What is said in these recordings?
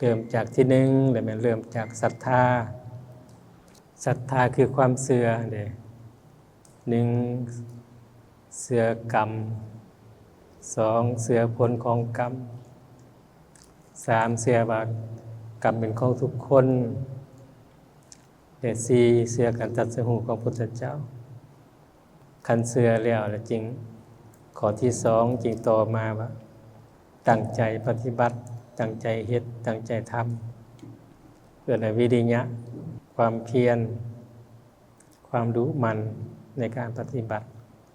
ເລີ່ມຈາກທີໜຶ່ງ ແລະແມ່ນເລີ່ມຈາກສັດທາ. ສັດທາຄືຄວາມເຊື່ອເດ້. ໜຶ່ງ ເຊື່ອກຳ, ສອງ ເຊື່ອຜົນຂອງກຳ, ສາມ ເຊື່ອວ່າກຳເປັນຂອງທຸກຄົນ, ແລະ ສີ່ ເຊື່ອການຕັດສະຮູ້ຂອງພຸດທະເຈົ້າ. ຄັນເຊື່ອແລ້ວ ແລ້ວຈຶ່ງ ຂໍ້ທີສອງຈຶ່ງຕໍ່ມາວ່າ ຕັ້ງໃຈປະຕິບັດ, ຕັ້ງໃຈເຮັດ, ຕັ້ງໃຈທຳ, ເອີ້ນວ່າວິລິຍະ, ຄວາມພຽນ, ຄວາມດຸໝັ່ນໃນການປະຕິບັດ,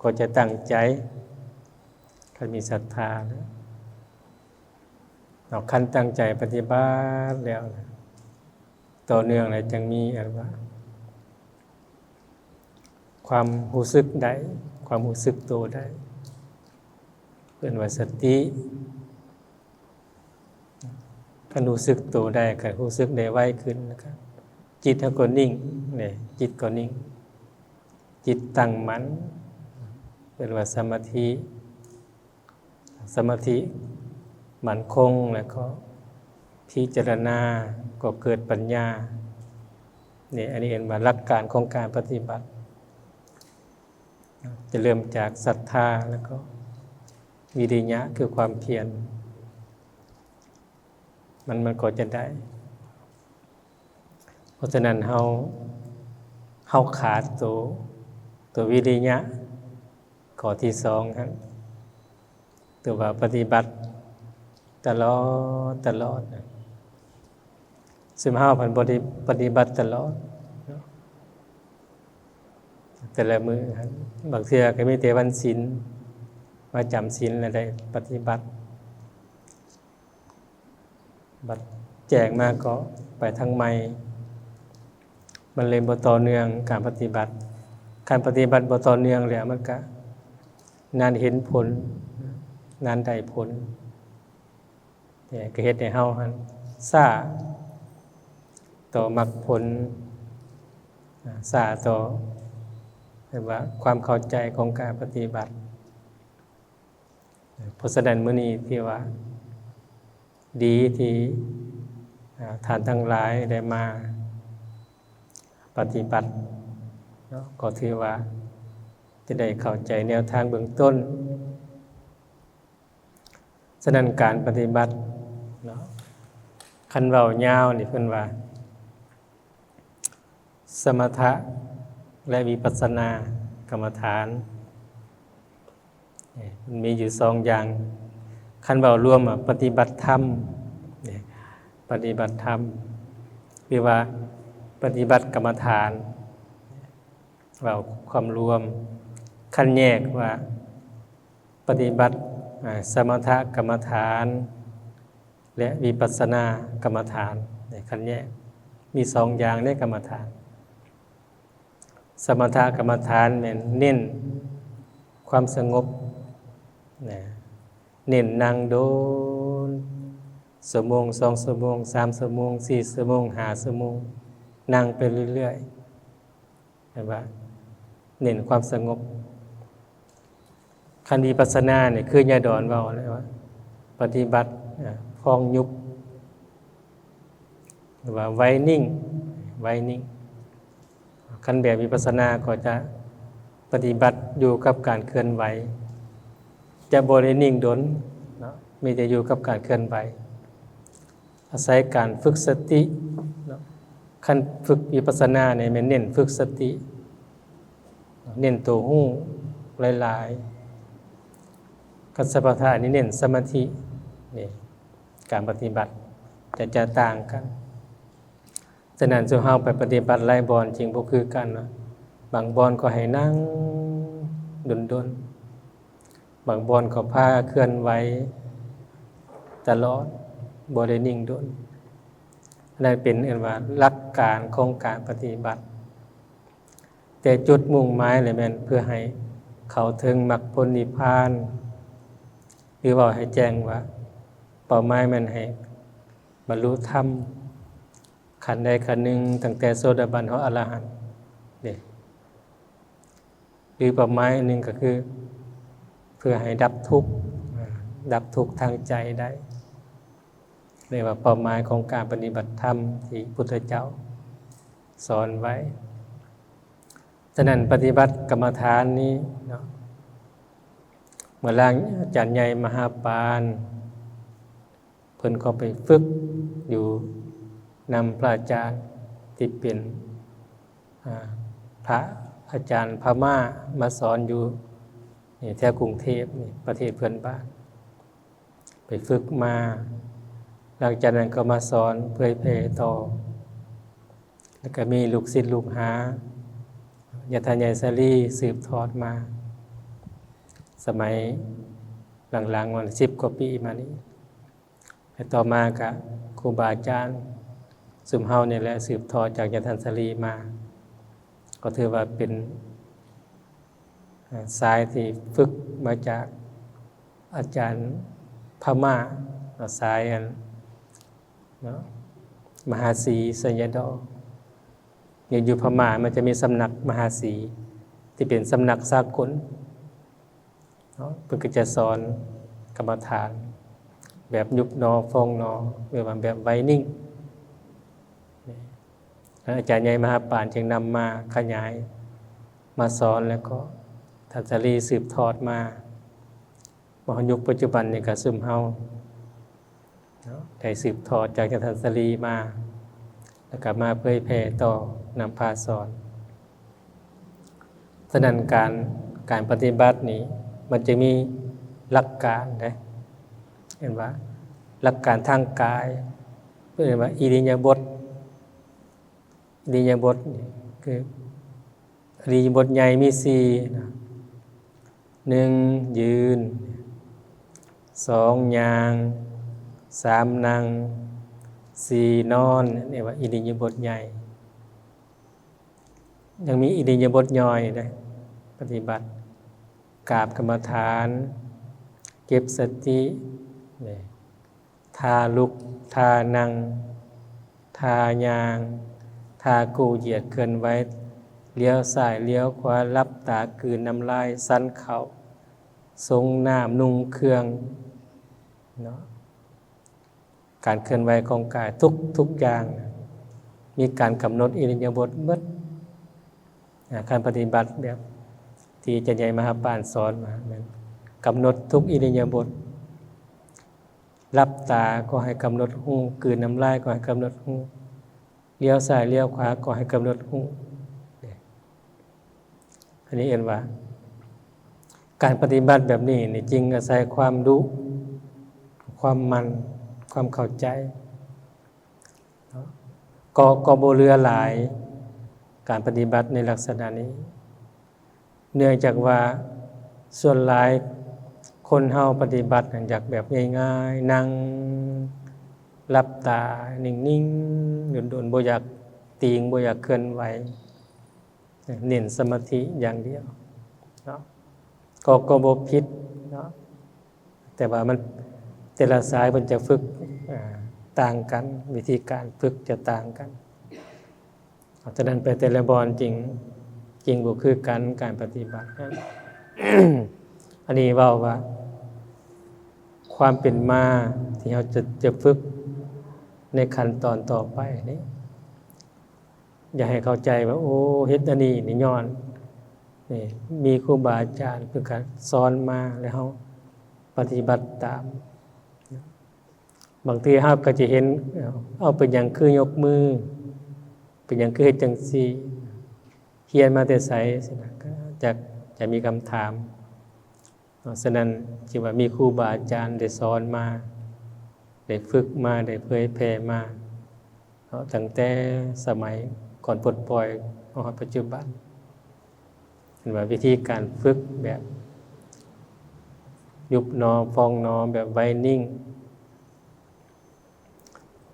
ກໍຈະຕັ້ງໃຈ, ຄັນມີສັດທາແລ້ວເນາະ, ຄັນຕັ້ງໃຈປະຕິບັດແລ້ວ ຕໍ່ເນື່ອງແລ້ວ ຈຶ່ງມີອັນວ່າ ຄວາມຮູ້ສຶກໄດ້, ຄວາມຮູ້ສຶກໂຕໄດ້, ເອີ້ນວ່າສະຕິ. ຄັນຮູ້ສຶກໂຕໄດ້ ກໍຮູ້ສຶກໄດ້ໄວຂຶ້ນ, ແລ້ວກໍຈິດເຮົາກໍນິ່ງເດ້, ຈິດກໍນິ່ງ, ຈິດຕັ້ງໝັ້ນ, ເອີ້ນວ່າສະມາທິ. ສະມາທິໝັ້ນຄົງ ແລ້ວກໍພິຈາລະນາ ກໍເກີດປັນຍາ. ນີ້ ອັນນີ້ເອີ້ນວ່າຫຼັກການຂອງການປະຕິບັດ, ຈະເລີ່ມຈາກສັດທາ ແລ້ວກໍວິລິຍະ ຄືຄວາມພຽນ, ມັນ ມັນກໍຈະໄດ້. ເພາະສະນັ້ນເຮົາ, ເຮົາຂາດໂຕ, ໂຕວິລິຍະ ຂໍ້ທີສອງຫັ້ນ, ໂຕວ່າປະຕິບັດຕະຫຼອດ, ຕະຫຼອດນະ. ຊຸມເຮົາພັນບໍ່ໄດ້ປະຕິບັດຕະຫຼອດເນາະ, ແຕ່ລະມື້ຫັ້ນ ບາງເທື່ອກໍມີແຕ່ວັນສິນ ມາຈຳສິນແລ້ວໄດ້ປະຕິບັດ. ບັດແຈ້ງມາກໍໄປທາງໃໝ່, ມັນເລີຍບໍ່ຕໍ່ເນື່ອງການປະຕິບັດ. ຄັນປະຕິບັດບໍ່ຕໍ່ເນື່ອງແລ້ວ ມັນກະນານເຫັນຜົນ, ນານໄດ້ຜົນ, ແຕ່ກະເຮັດໃຫ້ເຮົາຫັ້ນຊ້າຕໍ່ມັກຜົນ, ຊ້າຕໍ່ ເອີ້ນວ່າຄວາມເຂົ້າໃຈຂອງການປະຕິບັດ. ເພາະສະນັ້ນ ມື້ນີ້ຖືວ່າດີທີ່ ອາ ທ່ານທັງຫຼາຍໄດ້ມາປະຕິບັດເນາະ, ກໍຖືວ່າຈະໄດ້ເຂົ້າໃຈແນວທາງເບື້ອງຕົ້ນ. ສະນັ້ນ ການປະຕິບັດເນາະ, ຄັນເວົ້າຍາວນີ້ ເພິ່ນວ່າ ສະມະຖະ ແລະ ວິປັດສະນາກຳມະຖານ ເອີ ມັນມີຢູ່ສອງຢ່າງ. ຄັນເວົ້າລວມວ່າປະຕິບັດທຳ ເອີ ປະຕິບັດທຳ ຫຼືວ່າປະຕິບັດກຳມະຖານ ເວົ້າຄວາມລວມ. ຄັນແຍກວ່າ ປະຕິບັດ ອາ ສະມະຖະກຳມະຖານ ແລະ ວິປັດສະນາກຳມະຖານ ໃນ ຄັນແຍກ ມີສອງຢ່າງໃນກຳມະຖານ. ສະມະຖະກຳມະຖານແມ່ນເນັ້ນຄວາມສະຫງົບນະ, ເນັ້ນນັ່ງດົນ ຊົ່ວໂມງ ສອງຊົ່ວໂມງ ສາມຊົ່ວໂມງ ສີ່ຊົ່ວໂມງ ຫ້າຊົ່ວໂມງ ນັ່ງໄປເລື້ອຍໆ. ແປວ່າເນັ້ນຄວາມສະຫງົບ. ຄັນວິປັດສະນານີ້ ຄືຍາດອນເວົ້າແລ້ວວ່າ ປະຕິບັດ ອາ ພອງຍຸບ ຫຼືວ່າໄວນິ່ງ ໄວນິ່ງ. ຄັນແບບວິປັດສະນາກໍຈະປະຕິບັດຢູ່ກັບການເຄື່ອນໄຫວ, ຈະບໍ່ໄດ້ນິ່ງດົນເນາະ, ມີແຕ່ຢູ່ກັບການເຄື່ອນໄຫວ. ອາໄສການຝຶກສະຕິເນາະ. ຄັນຝຶກວິປັດສະນານີ້ແມ່ນເນັ້ນຝຶກສະຕິ, ເນັ້ນໂຕຮູ້ຫຼາຍໆ. ຄັນສະມະຖະນີ້ເນັ້ນສະມາທິ. ນີ້ ການປະຕິບັດຈະ ຈະຕ່າງກັນ. ສະນັ້ນ ຊຸມເຮົາໄປປະຕິບັດຫຼາຍບ່ອນຈຶ່ງບໍ່ຄືກັນເນາະ. ບາງບ່ອນກໍໃຫ້ນັ່ງດົນໆ, ບາງບ່ອນກໍພາເຄື່ອນໄຫວຕະຫຼອດ ບໍ່ໄດ້ນິ່ງດົນ. ອັນນັ້ນເປັນ ເອີ້ນວ່າຫຼັກການຂອງການປະຕິບັດ, ແຕ່ຈຸດມຸ່ງໝາຍແລ້ວແມ່ນເພື່ອໃຫ້ເຂົ້າເຖິງມັກຜົນນິບພານ, ຫຼືເວົ້າໃຫ້ແຈ້ງວ່າເປົ້າໝາຍແມ່ນໃຫ້ບັນລຸທຳ ຂັ້ນໃດຂັ້ນໜຶ່ງ ຕັ້ງແຕ່ໂສດາບັນຮອດອະລະຫັນເດ້. ຫຼືເປົ້າໝາຍອັນໜຶ່ງກໍຄືເພື່ອໃຫ້ດັບທຸກ, ອາ, ດັບທຸກທາງໃຈໄດ້. ເອີ້ນວ່າເປົ້າໝາຍຂອງການປະຕິບັດທຳທີ່ພຸດທະເຈົ້າສອນໄວ້. ສະນັ້ນ ປະຕິບັດກຳມະຖານນີ້ເນາະ ເມື່ອລາງອາຈານໃຫຍ່ມະຫາປານ ເພິ່ນກໍໄປຝຶກຢູ່ນຳພະອາຈານທີ່ເປັນ ອາ ພະອາຈານພະມ້າມາສອນຢູ່ນີ້ ແຖວກຸງເທບນີ້ ປະເທດເພື່ອນບ້ານ ໄປຝຶກມາ. ຫຼັງຈາກນັ້ນກໍມາສອນເຜີຍແຜ່ຕໍ່ ແລ້ວກໍມີລູກສິດລູກຫາ ຍາດທ່ານໃຫຍ່ສາລີສືບທອດມາ ສະໄໝຫຼັງໆ ປະມານສິບກວ່າປີມານີ້. ແລະ ຕໍ່ມາກະຄູບາອາຈານຊຸມເຮົານີ້ແຫຼະ ສືບທອດຈາກຍາດທ່ານສາລີມາ ກໍຖືວ່າເປັນ ເອີ່ ສາຍທີ່ຝຶກມາຈາກອາຈານພະມ້າ ສາຍອັນເນາະ ມະຫາສີໄຊຍະດໍ. ຢູ່ ຢູ່ພະມ້າມັນຈະມີສຳນັກມະຫາສີ ທີ່ເປັນສຳນັກສາກົນ ເນາະ ເພິ່ນກໍຈະສອນກຳມະຖານແບບຍຸບໜໍ່ຟອງໜໍ່ ຫຼືວ່າແບບໄວນິ້ງ. ອາຈານໃຫຍ່ມະຫາປານຈຶ່ງນຳມາຂະຫຍາຍມາສອນ ແລ້ວກໍທ່ານສາລີສືບທອດມາ. ມາຮອດຍຸກປັດຈຸບັນນີ້ກໍຊຸມເຮົາເນາະ ໄດ້ສືບທອດຈາກທ່ານສາລີມາ ແລ້ວກໍມາເຜີຍແຜ່ຕໍ່ ນຳພາສອນ. ສະນັ້ນ ການ ການປະຕິບັດນີ້ ມັນຈະມີຫຼັກການເດ້ ເອີ້ນວ່າຫຼັກການທາງກາຍ ເອີ້ນວ່າອິລິຍາບົດ. ອິລິຍາບົດນີ້ຄື ອິລິຍາບົດໃຫຍ່ມີສີ່ນະ ໜຶ່ງ ຢືນ, ສອງ ຍ່າງ, ສາມ ນັ່ງ, ສີ່ ນອນ ເອີ້ນວ່າອິລິຍາບົດໃຫຍ່. ຍັງມີອິລິຍາບົດຍ່ອຍເດ້ ປະຕິບັດ ກາບກຳມະຖານ, ເກັບສະຕິ ທ່າລຸກ, ທ່ານັ່ງ, ທ່າຍ່າງ, ທ່າກູ້ຢຽດເຄື່ອນໄຫວ, ລ້ຽວຊ້າຍລ້ຽວຂວາ, ຫຼັບຕາ, ກືນນ້ຳລາຍ, ສັນເຂົ້າ, ຊົງນ້ຳ, ນຸ່ງເຄື່ອງເນາະ. ການເຄື່ອນໄຫວຂອງກາຍທຸກ ທຸກຢ່າງ ມີການກຳນົດອິລິຍາບົດໝົດ. ອາ ການປະຕິບັດແບບທີ່ອາຈານໃຫຍ່ມະຫາປານສອນມາແມ່ນກຳນົດທຸກອິລິຍາບົດ. ຫຼັບຕາກໍໃຫ້ກຳນົດຮູ້, ກືນນ້ຳລາຍກໍໃຫ້ກຳນົດຮູ້, ລ້ຽວຊ້າຍລ້ຽວຂວາກໍໃຫ້ກຳນົດຮູ້. ອັນນີ້ເອີ້ນວ່າ ການປະຕິບັດແບບນີ້ນີ້ ຈຶ່ງອາໄສຄວາມດຸ, ຄວາມໝັ່ນ, ຄວາມເຂົ້າໃຈເນາະ. ກໍ ກໍບໍ່ເຫຼືອຫຼາຍ ການປະຕິບັດໃນລັກສະນະນີ້. ເນື່ອງຈາກວ່າສ່ວນຫຼາຍຄົນເຮົາປະຕິບັດນັ້ນຢາກແບບງ່າຍໆ, ນັ່ງຫຼັບຕານິ່ງໆ ດົນໆ, ບໍ່ຢາກຕີງ, ບໍ່ຢາກເຄື່ອນໄຫວ, ເນັ້ນສະມາທິຢ່າງດຽວເນາະ. ກໍ ກໍບໍ່ຜິດເນາະ. ແຕ່ວ່າມັນ ແຕ່ລະສາຍເພິ່ນຈະຝຶກ ອາ ຕ່າງກັນ, ວິທີການຝຶກຈະຕ່າງກັນ. ສະນັ້ນໄປແຕ່ລະບ່ອນຈຶ່ງ ຈຶ່ງບໍ່ຄືກັນ ການປະຕິບັດນັ້ນ. ອັນນີ້ເວົ້າວ່າ ຄວາມເປັນມາທີ່ເຮົາຈະ ຈະຝຶກໃນຂັ້ນຕອນຕໍ່ໄປນີ້ ຢ່າໃຫ້ເຂົ້າໃຈວ່າ ໂອ້ ເຮັດອັນນີ້ນີ້ຍ້ອນນີ້ ມີຄູບາອາຈານເພິ່ນກະສອນມາ ແລ້ວເຮົາປະຕິບັດຕາມ. ບາງເທື່ອເຮົາກໍຈະເຫັນ ເອົາ ເປັນຫຍັງຄືຍົກມື? ເປັນຫຍັງຄືເຮັດຈັ່ງຊີ້? ຮຽນມາແຕ່ໃສ? ຊີ້ນະ ກໍຈະ ຈະມີຄຳຖາມ. ເນາະ ສະນັ້ນ ຈຶ່ງວ່າມີຄູບາອາຈານໄດ້ສອນມາ, ໄດ້ຝຶກມາ, ໄດ້ເຜີຍແຜ່ມາເນາະ ຕັ້ງແຕ່ສະໄໝກ່ອນປົດປ່ອຍມາຮອດປັດຈຸບັນ. ເຫັນວ່າວິທີການຝຶກແບບຍຸບໜໍ່ຟອງໜໍ່ ແບບໄວນິ້ງ.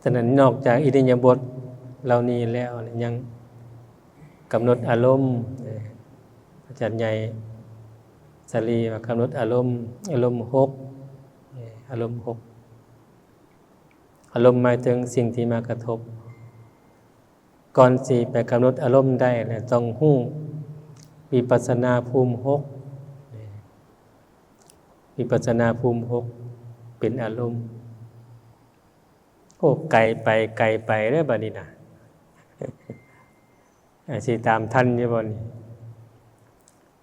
ສະນັ້ນ ນອກຈາກອິລິຍາບົດເຫຼົ່ານີ້ແລ້ວ ຍັງກຳນົດອາລົມ, ອາຈານໃຫຍ່ສາລີວ່າກຳນົດອາລົມ, ອາລົມຫົກ, ອາລົມຫົກ, ອາລົມໝາຍເຖິງສິ່ງທີ່ມາກະທົບ. ກ່ອນຊິໄປກຳນົດອາລົມໄດ້ ແລະ ຕ້ອງຮູ້ວິປັດສະນາພູມຫົກ, ວິປັດສະນາພູມຫົກເປັນອາລົມ. ໂອ້ ໄກໄປ ໄກໄປເດີ້ບາດນີ້ນະ. ອາ ຊິຕາມທັນຢູ່ບໍ່ນີ້?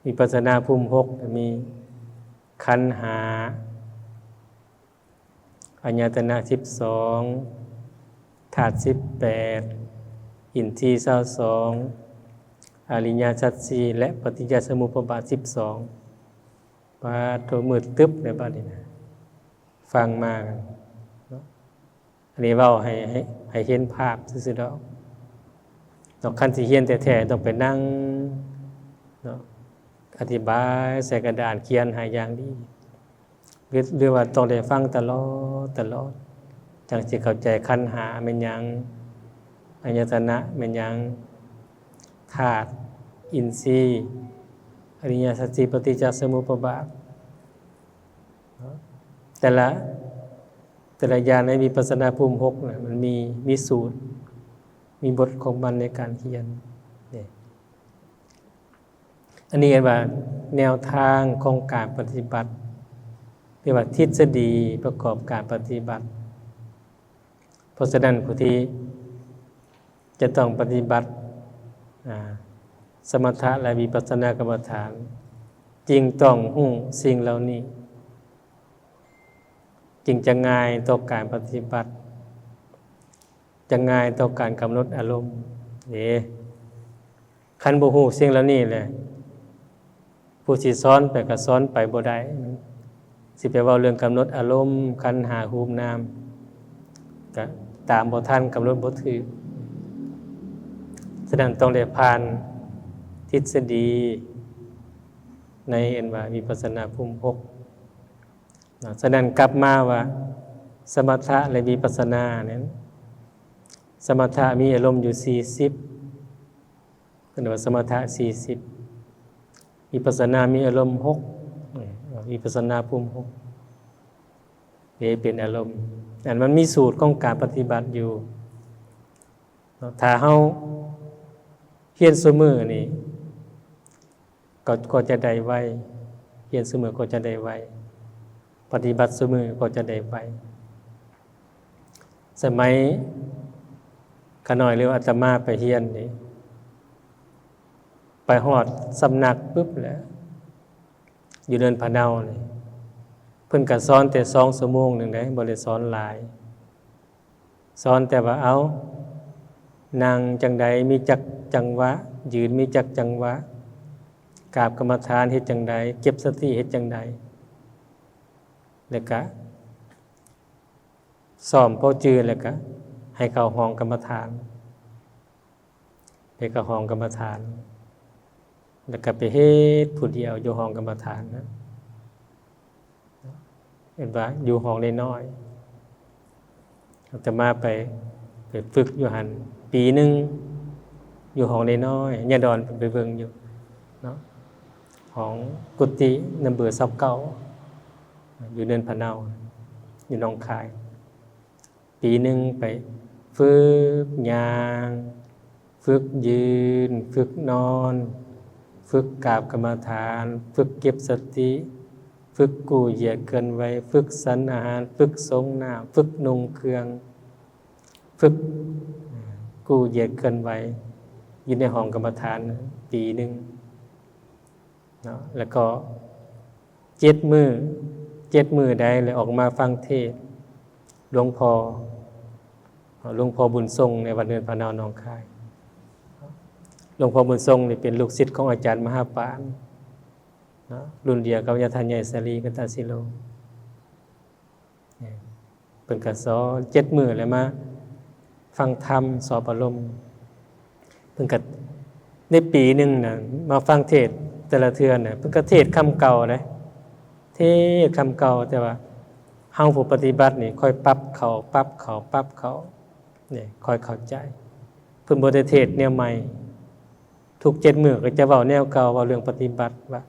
ວິປັດສະນາພູມຫົກ ມີຂັນຫ້າ, ອາຍະຕະນະສິບສອງ, ທາດສິບແປດ, ອິນຊີຊາວສອງ, ອະລິຍະສັດສີ່ ແລະ ປະຕິດຈະສະມຸບປະບາດສິບສອງ. ປາດໂທ ມືດຕຶບເລີຍບາດນີ້ນະ ຟັງມາເນາະ. ອັນນີ້ເວົ້າໃຫ້ ໃຫ້ ໃຫ້ເຫັນພາບຊື່ໆດອກເນາະ. ຄັນຊິຮຽນແທ້ໆ ຕ້ອງໄປນັ່ງເນາະ ອະທິບາຍໃສ່ກະດານ ຂຽນໃຫ້ຢ່າງດີ ຫຼື ຫຼືວ່າຕ້ອງໄດ້ຟັງຕະຫຼອດ ຕະຫຼອດ ຈັ່ງຊິເຂົ້າໃຈຂັນຫ້າແມ່ນຫຍັງ, ອາຍະຕະນະແມ່ນຫຍັງ, ທາດ, ອິນຊີ, ອະລິຍະສັດສີ່, ປະຕິດຈະສະມຸບປະບາດເນາະ. ແຕ່ລະ ແຕ່ລະຢ່າງໃນວິປັດສະນາພູມຫົກນະ ມັນມີ ມີສູດ ມີບົດຂອງມັນໃນການຮຽນເດ້. ອັນນີ້ເອີ້ນວ່າແນວທາງຂອງການປະຕິບັດ ຫຼືວ່າທິດສະດີປະກອບການປະຕິບັດ. ເພາະສະນັ້ນ ຜູ້ທີ່ຈະຕ້ອງປະຕິບັດ ອາ ສະມະຖະ ແລະ ວິປັດສະນາກຳມະຖານ ຈຶ່ງຕ້ອງຮູ້ສິ່ງເຫຼົ່ານີ້ ຈຶ່ງຈະງ່າຍຕໍ່ການປະຕິບັດ ຈະງ່າຍຕໍ່ການກຳນົດອາລົມເດ້. ຄັນບໍ່ຮູ້ສິ່ງເຫຼົ່ານີ້ແຫຼະ ຜູ້ຊິສອນໄປກໍສອນໄປບໍ່ໄດ້ ຊິໄປເວົ້າເລື່ອງກຳນົດອາລົມ ຂັນຫ້າ ຮູບນາມ ກະຕາມບໍ່ທັນ ກຳນົດບໍ່ຖືກ. ສະນັ້ນຕ້ອງໄດ້ຜ່ານທິດສະດີໃນ ເອີ້ນວ່າ ວິປັດສະນາພູມຫົກເນາະ. ສະນັ້ນກັບມາວ່າ ສະມະຖະ ແລະ ວິປັດສະນານັ້ນ ສະມະຖະມີອາລົມຢູ່ສີ່ສິບ ເອີ້ນວ່າສະມະຖະສີ່ສິບ, ວິປັດສະນາມີອາລົມຫົກ ວິປັດສະນາພູມຫົກ ເປັນອາລົມ. ອັນມັນມີສູດຂອງການປະຕິບັດຢູ່ເນາະ. ຖ້າເຮົາຮຽນຊຸມື້ນີ້ ກໍ ກໍຈະໄດ້ໄວ, ຮຽນຊຸມື້ກໍຈະໄດ້ໄວ, ປະຕິບັດຊຸມື້ກໍຈະໄດ້ໄວ. ສະໄໝຂ້ານ້ອຍ ຫຼື ອາດຕະມາໄປຮຽນນີ້ ໄປຮອດສຳນັກປຶບແຫຼະ ຢູ່ເນີນພະເນົານີ້ ເພິ່ນກໍສອນແຕ່ສອງຊົ່ວໂມງໜຶ່ງເດ້ ບໍ່ໄດ້ສອນຫຼາຍ. ສອນແຕ່ວ່າ ເອົາ ນັ່ງຈັ່ງໃດ ມີຈັກຈັງຫວະ, ຢືນມີຈັກຈັງຫວະ, ກາບກຳມະຖານເຮັດຈັ່ງໃດ, ເກັບສະຕິເຮັດຈັ່ງໃດ, ແລ້ວກະຊ້ອມພໍຈື່ ແລ້ວກະໃຫ້ເຂົ້າຫ້ອງກຳມະຖານ. ໄປເຂົ້າຫ້ອງກຳມະຖານ ແລ້ວກໍໄປເຮັດຜູ້ດຽວຢູ່ຫ້ອງກຳມະຖານນະ ເອີ້ນວ່າຢູ່ຫ້ອງນ້ອຍໆ. ອາດຕະມາໄປ ໄປຝຶກຢູ່ຫັ້ນປີໜຶ່ງ ຢູ່ຫ້ອງນ້ອຍໆ ຍາດອນເພິ່ນໄປເບິ່ງຢູ່ເນາະ ຫ້ອງກຸຕິນຳເບີຊາວເກົ້າ ຢູ່ເນີນພະເນົາ ຢູ່ໜອງຄາຍ. ປີໜຶ່ງໄປຝຶກຍ່າງ, ຝຶກຢືນ, ຝຶກນອນ, ຝຶກກາບກຳມະຖານ, ຝຶກເກັບສະຕິ, ຝຶກກູ້ຢຽດເຄື່ອນໄຫວ, ຝຶກສັນອາຫານ, ຝຶກສົງນ້ຳ, ຝຶກນຸ່ງເຄື່ອງ, ຝຶກກູ້ຢຽດເຄື່ອນໄຫວ ຢູ່ໃນຫ້ອງກຳມະຖານປີໜຶ່ງ. ເນາະ ແລ້ວກໍເຈັດມື້ ເຈັດມື້ໃດ ແລ້ວອອກມາຟັງເທດ ຫຼວງພໍ່ ຫຼວງພໍ່ບຸນຊົງ ໃນວັດເນີນພະເນົາ ໜອງຄາຍ. ຫຼວງພໍ່ບຸນຊົງນີ້ເປັນລູກສິດຂອງອາຈານມະຫາປານເນາະ ລຸ້ນດຽວກັບຍາທ່ານໃຫຍ່ສາລີກັນຕະສິໂລ. ເພິ່ນກໍສອນເຈັດມື້ ແລ້ວມາຟັງທຳ ສອບອາລົມ. ເພິ່ນກໍ ໃນປີໜຶ່ງນະ ມາຟັງເທດແຕ່ລະເທື່ອນະ ເພິ່ນກໍເທດຄຳເກົ່າເດ້ ເທດຄຳເກົ່າ ແຕ່ວ່າເຮົາຜູ້ປະຕິບັດນີ້ ຄ່ອຍປັບເຂົ້າ ປັບເຂົ້າ ປັບເຂົ້າ ນີ້ ຄ່ອຍເຂົ້າໃຈ. ເພິ່ນບໍ່ໄດ້ເທດແນວໃໝ່. ທຸກເຈັດມື້ກໍຈະເວົ້າແນວເກົ່າ ເວົ້າເລື່ອງປະຕິບັດວ່າ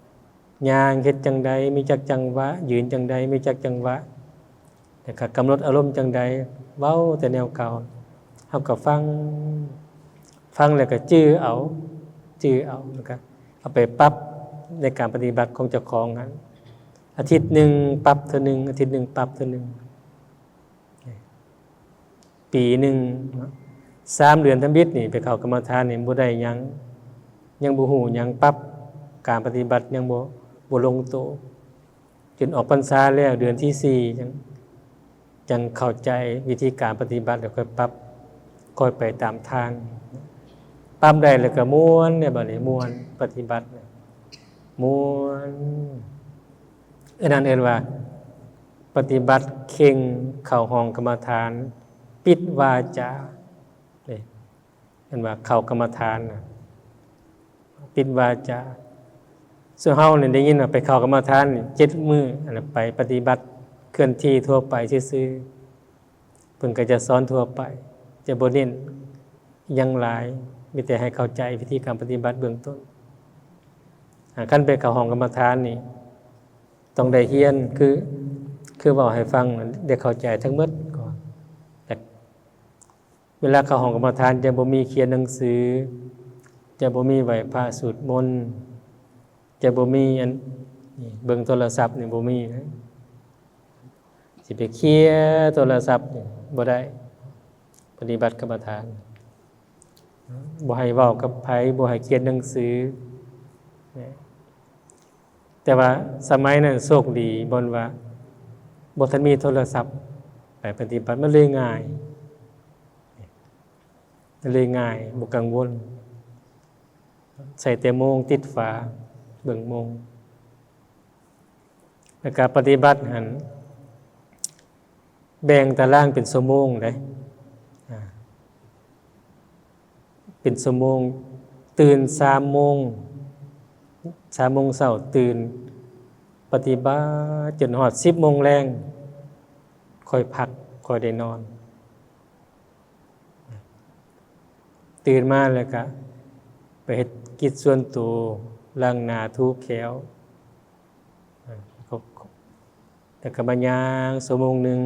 ຍ່າງເຮັດຈັ່ງໃດ ມີຈັກຈັງຫວະ, ຢືນຈັ່ງໃດ ມີຈັກຈັງຫວະ, ແລ້ວກໍກຳນົດອາລົມຈັ່ງໃດ, ເວົ້າແຕ່ແນວເກົ່າ. ເຮົາກໍຟັງ, ຟັງແລ້ວກໍຈື່ເອົາ, ຈື່ເອົາ, ແລ້ວກໍເອົາໄປປັບໃນການປະຕິບັດຂອງເຈົ້າຂອງຫັ້ນ. ອາທິດໜຶ່ງປັບເທື່ອໜຶ່ງ, ອາທິດໜຶ່ງປັບເທື່ອໜຶ່ງ. ປີໜຶ່ງເນາະ ສາມເດືອນທຳອິດນີ້ ໄປເຂົ້າກຳມະຖານນີ້ບໍ່ໄດ້ຫຍັງ ຍັງບໍ່ຮູ້ຫຍັງ ປັບການປະຕິບັດຍັງບໍ່ ບໍ່ລົງໂຕ ຈົນອອກພັນສາແລ້ວເດືອນທີສີ່ ຈັ່ງ ຈັ່ງເຂົ້າໃຈວິທີການປະຕິບັດ ແລ້ວຄ່ອຍປັບ ຄ່ອຍໄປຕາມທາງ ປັບໄດ້ແລ້ວກໍມ່ວນເດ້ ບັດນີ້ມ່ວນ ປະຕິບັດມ່ວນ ອັນນັ້ນເອີ້ນວ່າປະຕິບັດເຄັ່ງເຂົ້າຫ້ອງກຳມະຖານ ປິດວາຈາເດ້ ເອີ້ນວ່າເຂົ້າກຳມະຖານນະ ປິດວາຈາ. ສ່ວນເຮົານີ້ໄດ້ຍິນວ່າໄປເຂົ້າກຳມະຖານນີ້ເຈັດມື້ ອັນນັ້ນໄປປະຕິບັດເຄື່ອນທີ່ທົ່ວໄປຊື່ໆ ເພິ່ນກໍຈະສອນທົ່ວໄປ ຈະບໍ່ເນັ້ນຫຍັງຫຼາຍ ມີແຕ່ໃຫ້ເຂົ້າໃຈວິທີການປະຕິບັດເບື້ອງຕົ້ນ. ອາ ຄັນໄປເຂົ້າຫ້ອງກຳມະຖານນີ້ ຕ້ອງໄດ້ຮຽນ ຄື ຄືເວົ້າໃຫ້ຟັງ ໄດ້ເຂົ້າໃຈທັງໝົດກ່ອນ ແລະ ເວລາເຂົ້າຫ້ອງກຳມະຖານ ຈະບໍ່ມີຂຽນໜັງສື ຈະບໍ່ມີໄຫວ້ພະສູດມົນ ຈະບໍ່ມີອັນ ນີ້ ເບິ່ງໂທລະສັບນີ້ ບໍ່ມີນະ ຊິໄປເຄຍໂທລະສັບນີ້ບໍ່ໄດ້ ປະຕິບັດກຳມະຖານ ບໍ່ໃຫ້ເວົ້າກັບໃຜ ບໍ່ໃຫ້ຂຽນໜັງສື. ແຕ່ວ່າສະໄໝນັ້ນໂຊກດີ ບ່ອນວ່າບໍ່ທັນມີໂທລະສັບ ໄປປະຕິບັດມັນເລີຍງ່າຍ ມັນເລີຍງ່າຍ ບໍ່ກັງວົນ ໃສ່ແຕ່ໂມງຕິດຝາ ເບິ່ງໂມງ. ແລ້ວກະປະຕິບັດຫັ້ນ ແບ່ງຕາລາງເປັນຊົ່ວໂມງເດ້ ອາ ເປັນຊົ່ວໂມງ ຕື່ນສາມໂມງ ສາມໂມງເຊົ້າຕື່ນ ປະຕິບັດຈົນຮອດສິບໂມງແລງ ຄ່ອຍພັກ ຄ່ອຍໄດ້ນອນ. ຕື່ນມາແລ້ວກະໄປເຮັດກິດສ່ວນໂຕ ລ້າງໜ້າ ຖູແຂ້ວ ແລ້ວກໍມາຍ່າງຊົ່ວໂມງໜຶ່ງ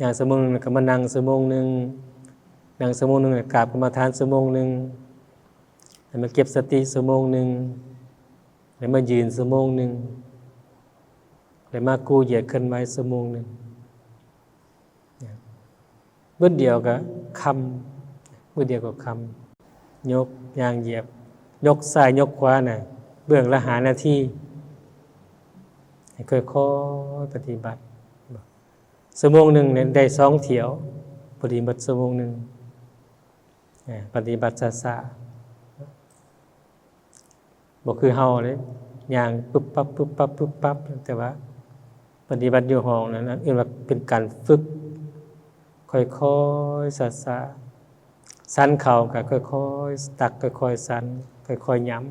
ຍ່າງຊົ່ວໂມງໜຶ່ງ ແລ້ວກໍມານັ່ງຊົ່ວໂມງໜຶ່ງ ນັ່ງຊົ່ວໂມງໜຶ່ງ ແລ້ວກາບກຳມະຖານຊົ່ວໂມງໜຶ່ງ ແລ້ວມາເກັບສະຕິຊົ່ວໂມງໜຶ່ງ ແລ້ວມາຢືນຊົ່ວໂມງໜຶ່ງ ແລ້ວມາກູ້ຢຽດເຄື່ອນໄຫວຊົ່ວໂມງໜຶ່ງ. ບຶດດຽວກໍຄ່ຳ ບຶດດຽວກໍຄ່ຳ ຍົກ ຍ່າງຢຽບ ຍົກຊ້າຍຍົກຂວານະ ເບື້ອງລະຫ້ານາທີ ໃຫ້ຄ່ອຍໆປະຕິບັດ ຊົ່ວໂມງໜຶ່ງນີ້ໄດ້ສອງຖ້ຽວ ພໍດີໝົດຊົ່ວໂມງໜຶ່ງ ປະຕິບັດຊ້າໆ. ບໍ່ຄືເຮົາເດ້ ຍ່າງປຶບປັບ ປຶບປັບ ປຶບປັບ ແຕ່ວ່າປະຕິບັດຢູ່ຫ້ອງນັ້ນ ເອີ້ນວ່າເປັນການຝຶກ ຄ່ອຍໆ ຊ້າໆ ສັນເຂົ້າກໍຄ່ອຍໆຕັກ ຄ່ອຍໆສັນ ຄ່ອຍໆຫຍ້ຳ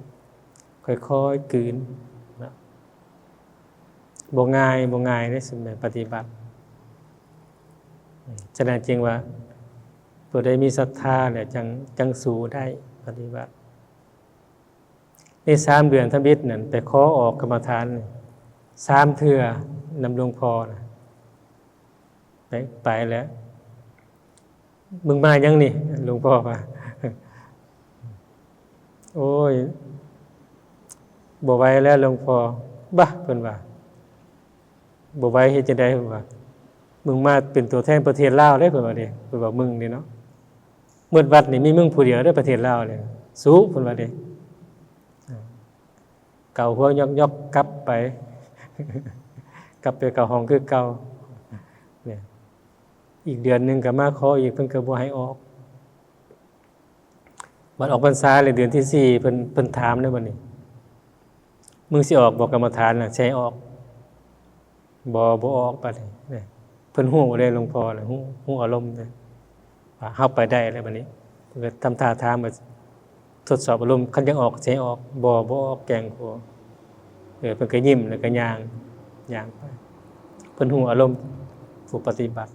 ຄ່ອຍໆກືນນະ ບໍ່ງ່າຍ ບໍ່ງ່າຍເດ້ ສຳລັບປະຕິບັດ. ສະນັ້ນຈຶ່ງວ່າ ຜູ້ໃດມີສັດທາແລ້ວ ຈັ່ງ ຈັ່ງສູ້ໄດ້ປະຕິບັດ. ໃນສາມເດືອນທຳອິດນັ້ນ ໄປຂໍອອກກຳມະຖານສາມເທື່ອນຳຫຼວງພໍ່ນະ ໄປ ໄປແລ້ວ ມຶງມາຫຍັງນີ້ ຫຼວງພໍ່ວ່າ ໂອ້ຍ ບໍ່ໄຫວແລ້ວຫຼວງພໍ່. ບາ ເພິ່ນວ່າ ບໍ່ໄຫວເຮັດຈັ່ງໃດ ເພິ່ນວ່າ ມຶງມາເປັນຕົວແທນປະເທດລາວເດ້ ເພິ່ນວ່າເດ້ ເພິ່ນວ່າມຶງນີ້ເນາະ ໝົດວັດນີ້ມີມຶງຜູ້ດຽວເດ້ປະເທດລາວນີ້ ສູ້ ເພິ່ນວ່າເດ້. ເກົາຫົວຫຍອກໆກັບໄປ ກັບໄປເຂົ້າຫ້ອງຄືເກົ່າ ນີ້ ອີກເດືອນໜຶ່ງກໍມາຂໍອີກ ເພິ່ນກໍບໍ່ໃຫ້ອອກ. ບັດອອກພັນສາແລ້ວເດືອນທີສີ່ ເພິ່ນ ເພິ່ນຖາມເດ້ບັດນີ້ ມຶງຊິອອກບໍ່ກຳມະຖານນະ ຊິໃຫ້ອອກບໍ່? ບໍ່ອອກບັດນີ້ ເພິ່ນຮູ້ເດ້ ຫຼວງພໍ່ນະ ຮູ້ ຮູ້ອາລົມເດ້ ວ່າເຮົາໄປໄດ້ແລ້ວບັດນີ້ ເພິ່ນກໍທຳທ່າທາມວ່າ ທົດສອບອາລົມ ຄັນຢາກອອກກໍຊິໃຫ້ອອກ ບໍ່ ບໍ່ອອກ ແກ້ງຂົວ ເອີ ເພິ່ນກໍຍິ້ມແລ້ວກໍຍ່າງ ຍ່າງໄປ ເພິ່ນຮູ້ອາລົມຜູ້ປະຕິບັດ.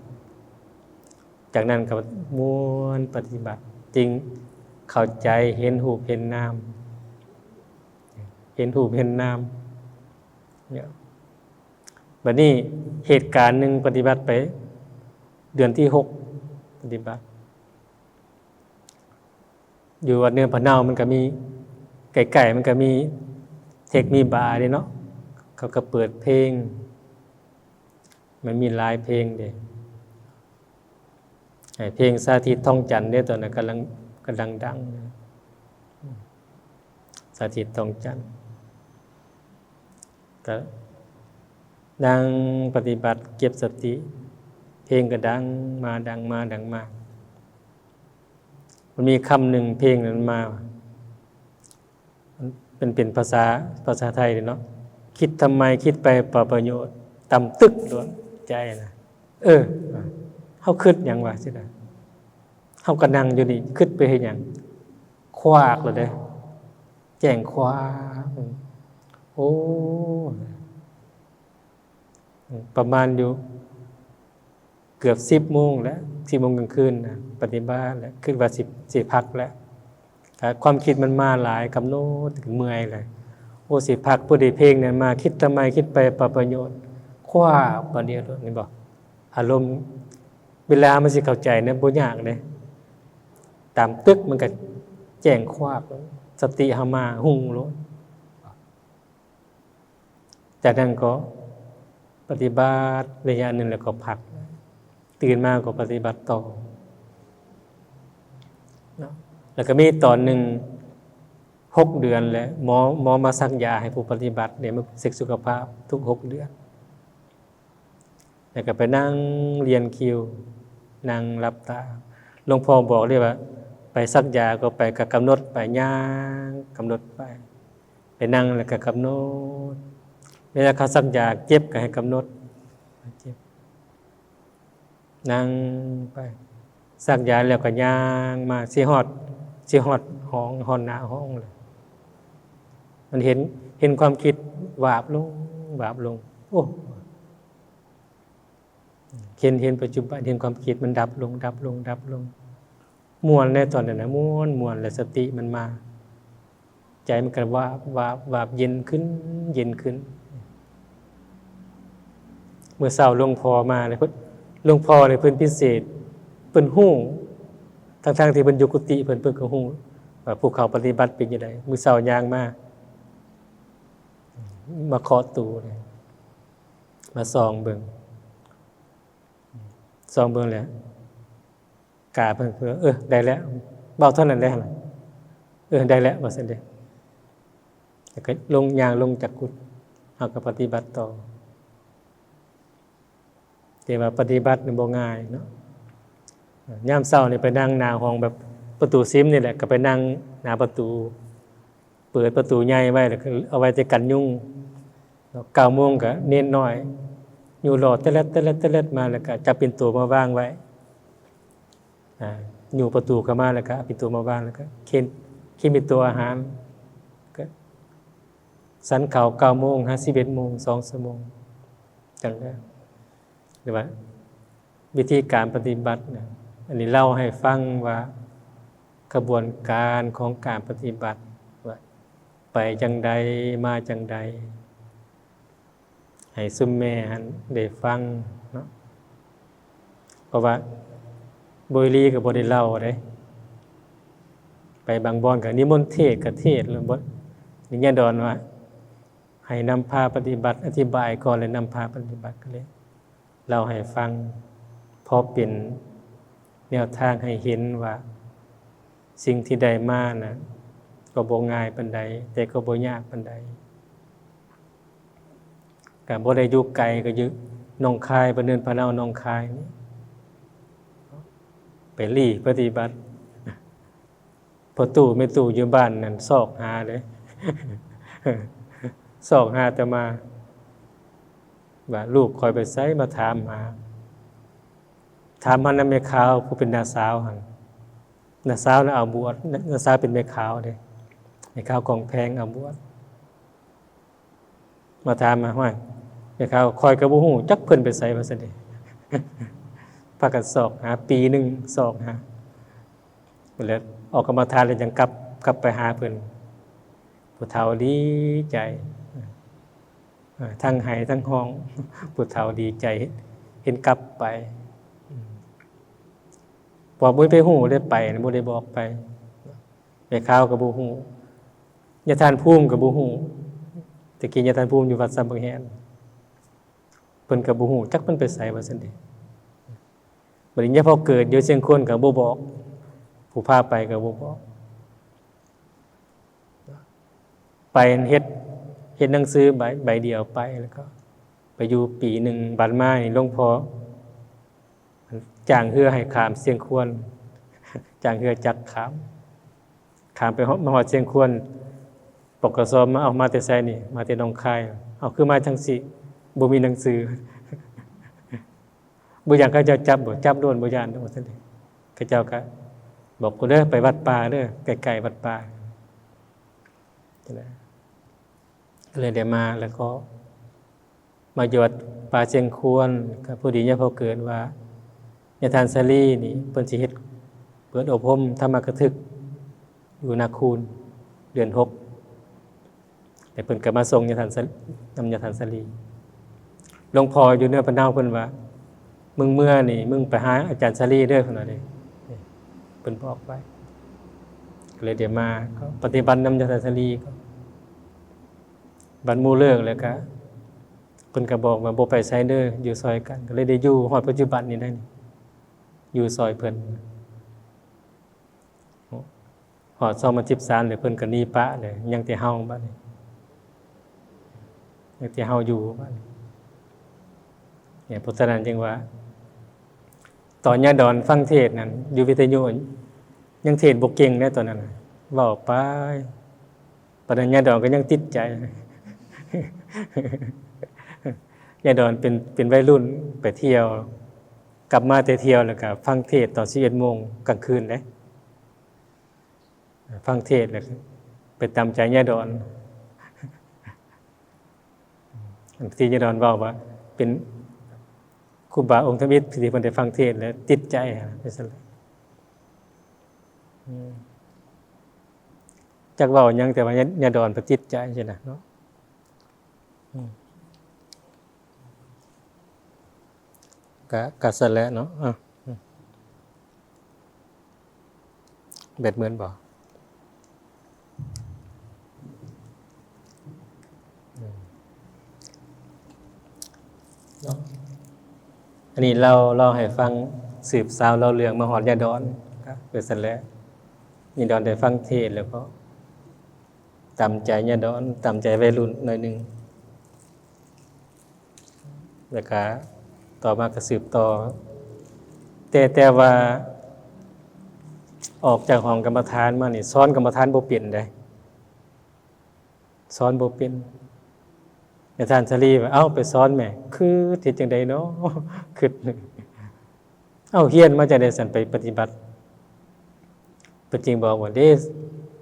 ຈາກນັ້ນກໍມ່ວນປະຕິບັດ ຈຶ່ງເຂົ້າໃຈເຫັນຮູບເຫັນນາມ ເຫັນຮູບເຫັນນາມ. ບັດນີ້ເຫດການໜຶ່ງປະຕິບັດໄປ ເດືອນທີຫົກປະຕິບັດ ຢູ່ວັດເນີນພະເນົາ ມັນກໍມີ ໃກ້ໆມັນກໍມີເທັກມີບາເດ້ເນາະ ເຂົາກໍເປີດເພງ ມັນມີຫຼາຍເພງເດ້. ໃຫ້ເພງສາທິດທອງຈັນເດ້ ຕອນນັ້ນກຳລັງ ກຳລັງດັງ ສາທິດທອງຈັນ ກະນັ່ງປະຕິບັດເກັບສະຕິ ເພງກະດັງມາ ດັງມາ ດັງມາ. ມັນມີຄຳໜຶ່ງ ເພງນັ້ນມາ ມັນເປັນ ເປັນພາສາ ພາສາໄທເດ້ເນາະ ຄິດທຳໄມ ຄິດໄປເປົ່າປະໂຫຍດ ຕຳຕຶກໂລດໃຈນະ. ເອີ ເຮົາຄິດຫຍັງວະ ຊິນະ ເຮົາກະນັ່ງຢູ່ນີ້ ຄິດໄປເຮັດຫຍັງ? ຄວາກໂລດເດ້ ແຈ້ງຄວາກ. ໂອ້ ປະມານຢູ່ເກືອບສິບໂມງແລ້ວ ສິບໂມງກາງຄືນນະ ປະຕິບັດແລ້ວ ຄິດວ່າຊິ ຊິພັກແລ້ວ ກະຄວາມຄິດມັນມາຫຼາຍ ກຳນົດ ເມື່ອຍແລ້ວ ໂອ້ ຊິພັກ ພໍດີເພງນັ້ນມາ ຄິດທຳໄມ ຄິດໄປເປົ່າປະໂຫຍດ ຄວ້າບາດດຽວໂລດ ເຫັນບໍ່? ອາລົມ ເວລາມັນຊິເຂົ້າໃຈນະ ບໍ່ຍາກເດ້ ຕຳຕຶກ ມັນກະແຈ້ງຄວາກ ສະຕິເຮົາມາຮຸ່ງໂລດ. ຈາກນັ້ນກໍປະຕິບັດໄລຍະໜຶ່ງ ແລ້ວກໍພັກ ຕື່ນມາກໍປະຕິບັດຕໍ່ເນາະ. ແລ້ວກໍມີຕອນໜຶ່ງ ຫົກເດືອນແລ້ວ ໝໍ ໝໍມາສັກຢາໃຫ້ຜູ້ປະຕິບັດເດ້ ມາເຊັກສຸຂະພາບທຸກຫົກເດືອນ. ແລ້ວກໍໄປນັ່ງລຽນຄິວ ນັ່ງຫຼັບຕາ. ຫຼວງພໍ່ບອກເດ້ວ່າ ໄປສັກຢາກໍໄປ ກໍກຳນົດໄປ ຍ່າງກຳນົດໄປ ໄປນັ່ງແລ້ວກໍກຳນົດ ເວລາເຂົາສັກຢາເຈັບກໍໃຫ້ກຳນົດ ເຈັບ ນັ່ງໄປ ສັກຢາແລ້ວກໍຍ່າງມາ ຊິຮອດ ຊິຮອດຫ້ອງ ຮອດໜ້າຫ້ອງແລ້ວ ມັນເຫັນ ເຫັນຄວາມຄິດວາບລົງ ວາບລົງ ໂອ້ ເຫັນ ເຫັນປັດຈຸບັນ ເຫັນຄວາມຄິດມັນດັບລົງ ດັບລົງ ດັບລົງ ມ່ວນແດ່ຕອນນັ້ນນະ ມ່ວນ ມ່ວນ ແລ້ວສະຕິມັນມາ ໃຈມັນກໍວາບ ວາບ ວາບ ເຢັນຂຶ້ນ ເຢັນຂຶ້ນ. ມື້ເຊົ້າຫຼວງພໍ່ມາແລ້ວ ເພິ່ນ ຫຼວງພໍ່ນີ້ເພິ່ນພິເສດ ເພິ່ນຮູ້ ທັງໆທີ່ເພິ່ນຢູ່ກຸຕິເພິ່ນ ເພິ່ນກໍຮູ້ວ່າຜູ້ເຂົ້າປະຕິບັດເປັນຈັ່ງໃດ. ມື້ເຊົ້າຍ່າງມາ ມາເຄາະຕູ້ເລີຍ ມາສ່ອງເບິ່ງ ສ່ອງເບິ່ງແລ້ວ ກາເພິ່ນ ເອີ ໄດ້ແລ້ວ ເວົ້າເທົ່ານັ້ນແຫຼະ ເອີ ໄດ້ແລ້ວ ວ່າຊັ້ນເດ້ ແລ້ວກໍລົງ ຍ່າງລົງຈາກກຸດ ເຮົາກໍປະຕິບັດຕໍ່. ແຕ່ວ່າປະຕິບັດນີ້ບໍ່ງ່າຍເນາະ ຍາມເຊົ້ານີ້ໄປນັ່ງໜ້າຫ້ອງ ແບບປະຕູຊິມນີ້ແຫຼະ ກໍໄປນັ່ງໜ້າປະຕູ ເປີດປະຕູໃຫຍ່ໄວ້ ແລ້ວກໍເອົາໄວ້ແຕ່ກັນຍຸງ. ເກົ້າໂມງກໍເນນນ້ອຍ ຍູ້ລໍ້ແຕະແລັດ ແຕະແລັດ ແຕະແລັດມາ ແລ້ວກໍຈັບປິ່ນໂຕມາວາງໄວ້ ອ່າ ຍູ້ປະຕູເຂົ້າມາ ແລ້ວກໍເອົາປິ່ນໂຕມາວາງ ແລ້ວກໍເຂັນ ເຂັນປິ່ນໂຕອາຫານ ກໍສັນເຂົ້າເກົ້າໂມງຫາສິບເອັດໂມງ ສອງຊົ່ວໂມງ ຈັ່ງໃດ ຫຼືວ່າວິທີການປະຕິບັດນະ. ອັນນີ້ເລົ່າໃຫ້ຟັງວ່າຂະບວນການຂອງການປະຕິບັດວ່າໄປຈັ່ງໃດ ມາຈັ່ງໃດ ໃຫ້ຊຸມແມ່ຫັ້ນໄດ້ຟັງເນາະ ເພາະວ່າບໍ່ອີ່ຫຼີກໍບໍ່ໄດ້ເລົ່າເດ້. ໄປບາງບ່ອນກໍນິມົນເທດກໍເທດແລ້ວ ບໍ່ ນິຍາດອນວ່າໃຫ້ນຳພາປະຕິບັດ ອະທິບາຍກ່ອນ ແລ້ວນຳພາປະຕິບັດ ກໍເລີຍເລົ່າໃຫ້ຟັງ ພໍເປັນແນວທາງໃຫ້ເຫັນວ່າ ສິ່ງທີ່ໄດ້ມານະ ກໍບໍ່ງ່າຍປານໃດ ແຕ່ກໍບໍ່ຍາກປານໃດ ກໍບໍ່ໄດ້ຢູ່ໄກ ກໍຢູ່ໜອງຄາຍ ເພິ່ນເອີ້ນພະເນົາໜອງຄາຍນີ້ ໄປຫຼີ້ປະຕິບັດ. ພໍ່ຕູ້ແມ່ຕູ້ຢູ່ບ້ານນັ້ນຊອກຫາເດ້ ຊອກຫາອາດຕະມາ ວ່າລູກຂ້ອຍໄປໃສ ມາຖາມຫາ ຖາມຫານຳແມ່ຂາວ ຜູ້ເປັນນ້າສາວຫັ້ນ ນ້າສາວນະເອົາບວດ ນ້າສາວເປັນແມ່ຂາວເດ້ ແມ່ຂາວກອງແພງເອົາບວດ. ມາຖາມມາ ຫ້ວຍ ແມ່ຂາວ ຂ້ອຍກໍບໍ່ຮູ້ຈັກເພິ່ນໄປໃສ ວ່າຊັ້ນເດ. ພາກັນຊອກຫາປີໜຶ່ງ ຊອກຫາ ແລ້ວອອກກຳມະຖານແລ້ວຈັ່ງກັບ ກັບໄປຫາເພິ່ນ. ຜູ້ເຖົ້າດີໃຈ ເອີ ທັງໄຫ້ທັງຮ້ອງ ຜູ້ເຖົ້າດີໃຈເຫັນກັບໄປ ອືມ ເພາະບໍ່ໄດ້ໄປຮູ້ ໄດ້ໄປ ບໍ່ໄດ້ບອກໄປ. ແມ່ຂາວກໍບໍ່ຮູ້ ຍາທ່ານພູມກໍບໍ່ຮູ້ ແຕ່ກີ້ຍາທ່ານພູມຢູ່ວັດຊຳບັກແຮນ ເພິ່ນກໍບໍ່ຮູ້ຈັກມັນໄປໃສ ວ່າຊັ້ນເດ. ບັດນີ້ຍາມພວກເກີດຢູ່ຊຽງຂວານກໍບໍ່ບອກ ຜູ້ພາໄປກໍບໍ່ບອກ ໄປເຮັດ ເຮັດໜັງສືໃບ ໃບດຽວໄປ ແລ້ວກໍໄປຢູ່ປີໜຶ່ງ ບັດມານີ້ຫຼວງພໍ່ຈ້າງເຮືອໃຫ້ຂ້າມຊຽງຂວານ ຈ້າງເຮືອຈັກຂ້າມ ຂ້າມໄປຮອດ ມາຮອດຊຽງຂວານ ປກສ ມາ ເອົາ ມາແຕ່ໃສນີ້? ມາແຕ່ໜອງຄາຍ. ເອົາ ຄືມາຈັ່ງຊີ້? ບໍ່ມີໜັງສື. ບໍ່ຢ້ານເຂົາເຈົ້າຈັບບໍ່? ຈັບໂລດ ບໍ່ຢ້ານດອກ ວ່າຊັ້ນເດ. ເຂົາເຈົ້າກໍບອກ ໂອ້ ເດີ ໄປວັດປ່າເດີ ໃກ້ໆວັດປ່າ. ກໍເລີຍໄດ້ມາ ແລ້ວກໍມາຢູ່ວັດປ່າຊຽງຂວານ ກໍພໍດີຍາມພວກເກີດວ່າ ຍາທ່ານສາລີນີ້ ເພິ່ນຊິເຮັດ ເປີດອົບຮົມທຳມະກະທຶກຢູ່ນາຄູນ ເດືອນຫົກ ແລ້ວເພິ່ນກໍມາສົ່ງຍາທ່ານສາ ນຳຍາທ່ານສາລີ. ຫຼວງພໍ່ຢູ່ເໜືອພະເນົາເພິ່ນວ່າ ມຶງເມືອນີ້ ມຶງໄປຫາອາຈານສາລີເດີ ເພິ່ນວ່າເດ້ ເພິ່ນບອກໄວ້. ກໍເລີຍໄດ້ມາ ກໍປະຕິບັດນຳຍາທ່ານສາລີ. ບັດໝູ່ເລີກແລ້ວກໍ ເພິ່ນກໍບອກວ່າ ບໍ່ໄປໃສເດີ ຢູ່ຊ່ອຍກັນ. ກໍເລີຍໄດ້ຢູ່ຮອດປັດຈຸບັນນີ້ໄດ໋ ຢູ່ຊ່ອຍເພິ່ນ. ຮອດສອງພັນສິບສາມ ແລ້ວເພິ່ນກໍໜີປະແລ້ວ ຍັງແຕ່ເຮົາບັດນີ້ ຍັງແຕ່ເຮົາຢູ່ບັດນີ້. ເພາະສະນັ້ນຈຶ່ງວ່າ ຕອນຍາດອນຟັງເທດນັ້ນ ຢູ່ວິທະຍຸ ຍັງເທດບໍ່ເກັ່ງເດ້ຕອນນັ້ນ ເວົ້າໄປ ປານນັ້ນຍາດອນກໍຍັງຕິດໃຈ. ຍາດອນເປັນ ເປັນໄວລຸ້ນໄປທ່ຽວ ກັບມາແຕ່ທ່ຽວ ແລ້ວກໍຟັງເທດຕອນສິບເອັດໂມງກາງຄືນເດ້. ຟັງເທດແລ້ວໄປຕາມໃຈຍາດອນ. ອັນທີ່ຍາດອນເວົ້າວ່າ ເປັນຄູບາອົງທຳອິດທີ່ເພິ່ນໄດ້ຟັງເທດແລ້ວຕິດໃຈ ວ່າຊັ້ນແຫຼະ. ອືມ ຈັກເວົ້າຫຍັງ ແຕ່ວ່າຍາ ຍາດອນເພິ່ນຕິດໃຈຊີ້ນະເນາະ. ອືມ ກະ ກະຊັ້ນແຫຼະເນາະ. ອາ ອືມ ແບັດໝົດບໍ່? ອືມ ເນາະ ອັນນີ້ເລົ່າ ເລົ່າໃຫ້ຟັງ ສືບສາວເລົ່າເລື່ອງມາຮອດຍາດອນ ກະເປັນຊັ້ນແຫຼະ. ຍາດອນໄດ້ຟັງເທດແລ້ວກໍຕາມໃຈຍາດອນ ຕາມໃຈໄວລຸ້ນໜ້ອຍໜຶ່ງ. ແລ້ວກະຕໍ່ມາກໍສືບຕໍ່ ແຕ່ ແຕ່ວ່າອອກຈາກຫ້ອງກຳມະຖານມານີ້ ສອນກຳມະຖານບໍ່ເປັນເດ້ ສອນບໍ່ເປັນ. ອາຈານສາລີວ່າ ເອົ້າ ໄປສອນແມ້ ຄຶດເຮັດຈັ່ງໃດເນາະ ຄຶດ ເອົ້າ ຮຽນມາຈັ່ງໃດຊັ້ນ ໄປປະຕິບັດ? ເພິ່ນຈຶ່ງບອກວ່າ ເດ້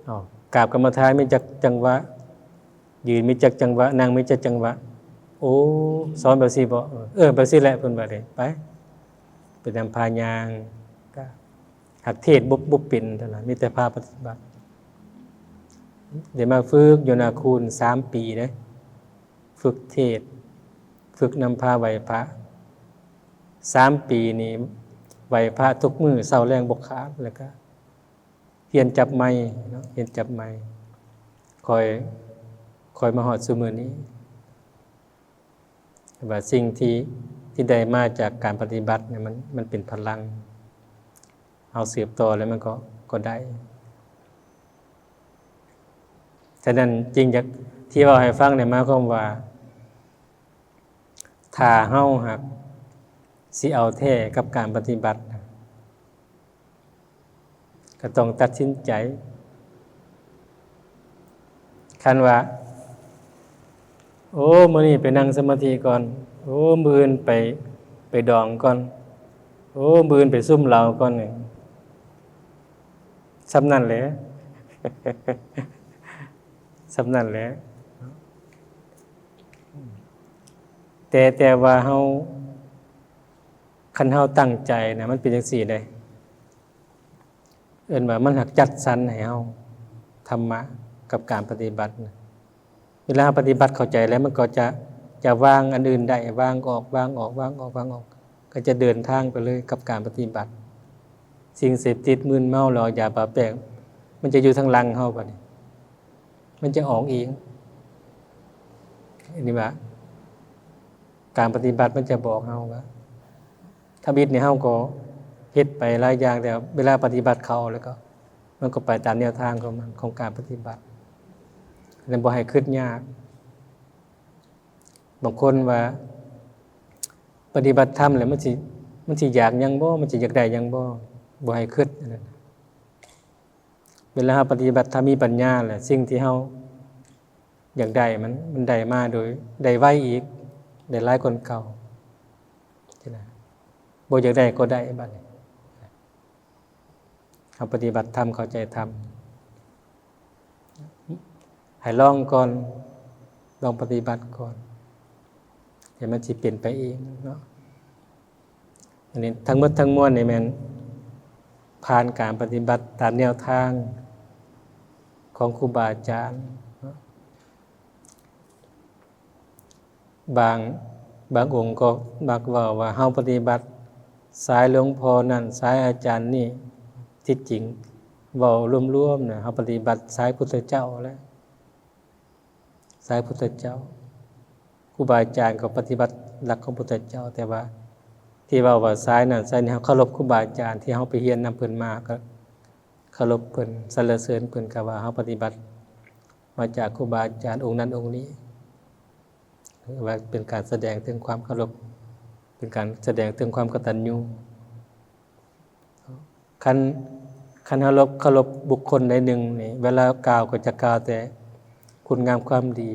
ເອົ້າ ກາບກຳມະຖານມີຈັກຈັງຫວະ? ຢືນມີຈັກຈັງຫວະ? ນັ່ງມີຈັກຈັງຫວະ? ໂອ້ ສອນແບບຊີ້ບໍ? ເອີ ແບບຊີ້ແຫຼະ ເພິ່ນວ່າເດ້. ໄປ ໄປນຳພາຍ່າງ ກະຫາກເທດບໍ່ ບໍ່ເປັນເທົ່ານັ້ນ ມີແຕ່ພາປະຕິບັດ. ໄດ້ມາຝຶກຢູ່ນາຄູນສາມປີເດ້ ຝຶກເທດ ຝຶກນຳພາໄຫວ້ພະ ສາມປີນີ້ ໄຫວ້ພະທຸກມື້ ເຊົ້າແລງບໍ່ຂາດ ແລ້ວກະຮຽນຈັບໄມເນາະ ຮຽນຈັບໄມ ຄ່ອຍ ຄ່ອຍມາຮອດຊຸມື້ນີ້ ວ່າສິ່ງທີ່ ທີ່ໄດ້ມາຈາກການປະຕິບັດນີ້ ມັນ ມັນເປັນພະລັງ ເຮົາສືບຕໍ່ແລ້ວມັນກໍ ກໍໄດ້. ສະນັ້ນຈຶ່ງຢາກ ທີ່ເວົ້າໃຫ້ຟັງນີ້ ໝາຍຄວາມວ່າ ຖ້າເຮົາຫາກຊິເອົາແທ້ກັບການປະຕິບັດ ກໍຕ້ອງຕັດສິນໃຈ. ຄັນວ່າ ໂອ້ ມື້ນີ້ໄປນັ່ງສະມາທິກ່ອນ, ໂອ້ ມື້ອື່ນໄປ ໄປດອງກ່ອນ, ໂອ້ ມື້ອື່ນໄປຊຸມເຫຼົ້າກ່ອນ, ສ່ຳນັ້ນແຫຼະ ສ່ຳນັ້ນແຫຼະ. ແຕ່ ແຕ່ວ່າເຮົາ ຄັນເຮົາຕັ້ງໃຈນະ ມັນເປັນຈັ່ງຊີ້ເດ້ ເອີ້ນວ່າມັນຫາກຈັດສັນໃຫ້ເຮົາ ທຳມະກັບການປະຕິບັດນະ. ເວລາເຮົາປະຕິບັດເຂົ້າໃຈແລ້ວ ມັນກໍຈະ ຈະວາງອັນອື່ນໄດ້ ວາງອອກ ວາງອອກ ວາງອອກ ວາງອອກ ກໍຈະເດີນທາງໄປເລີຍກັບການປະຕິບັດ. ສິ່ງເສບຕິດ ມຶນເມົາ ເຫຼົ້າ ຢາ ປາແປ້ງ ມັນຈະຢູ່ທາງຫຼັງເຮົາບັດນີ້ ມັນຈະອອກເອງ. ອັນນີ້ວ່າ ການປະຕິບັດມັນຈະບອກເຮົາວ່າ ທຳອິດນີ້ເຮົາກໍ ເຮັດໄປຫຼາຍຢ່າງ ແຕ່ເວລາປະຕິບັດເຂົ້າແລ້ວກໍ ມັນກໍໄປຕາມແນວທາງຂອງມັນ ຂອງການປະຕິບັດ ແລະ ບໍ່ໃຫ້ຄິດຍາກ. ບາງຄົນວ່າປະຕິບັດທຳແລ້ວມັນຊິ ມັນຊິຢາກຫຍັງບໍ່? ມັນຊິຢາກໄດ້ຫຍັງບໍ່? ບໍ່ໃຫ້ຄິດອັນນັ້ນ. ເວລາເຮົາປະຕິບັດທຳມີປັນຍາແລ້ວ ສິ່ງທີ່ເຮົາຢາກໄດ້ມັນ ມັນໄດ້ມາໂດຍໄດ້ໄວອີກ ໄດ້ຫຼາຍກວ່າເກົ່າ ຊີ້ນະ. ບໍ່ຢາກໄດ້ກໍໄດ້ບັດນີ້. ເຮົາປະຕິບັດທຳ ເຂົ້າໃຈທຳ ໃຫ້ລອງກ່ອນ ລອງປະຕິບັດກ່ອນ ແລ້ວມັນຊິເປັນໄປເອງເນາະ. ອັນນີ້ທັງໝົດທັງມວນນີ້ແມ່ນຜ່ານການປະຕິບັດຕາມແນວທາງຂອງຄູບາອາຈານເນາະ. ບາງ ບາງອົງກໍມັກເວົ້າວ່າ ເຮົາປະຕິບັດສາຍຫຼວງພໍ່ນັ້ນ ສາຍອາຈານນີ້. ທີ່ຈິງເວົ້າລວມໆນະ ເຮົາປະຕິບັດສາຍພຸດທະເຈົ້າແຫຼະ ສາຍພຸດທະເຈົ້າ. ຄູບາອາຈານກໍປະຕິບັດຫຼັກຂອງພຸດທະເຈົ້າ, ແຕ່ວ່າທີ່ເວົ້າວ່າສາຍນັ້ນສາຍນີ້ ເຮົາເຄົາລົບຄູບາອາຈານທີ່ເຮົາໄປຮຽນນຳເພິ່ນມາ ກໍເຄົາລົບເພິ່ນ ສັນລະເສີນເພິ່ນ ກໍວ່າເຮົາປະຕິບັດມາຈາກຄູບາອາຈານອົງນັ້ນອົງນີ້. ຖືວ່າເປັນການສະແດງເຖິງຄວາມເຄົາລົບ ເປັນການສະແດງເຖິງຄວາມກະຕັນຍູ. ຄັນ ຄັນເຮົາເຄົາລົບ ເຄົາລົບບຸກຄົນໃດໜຶ່ງນີ້ ເວລາກ່າວກໍຈະກ່າວແຕ່ຄຸນງາມຄວາມດີ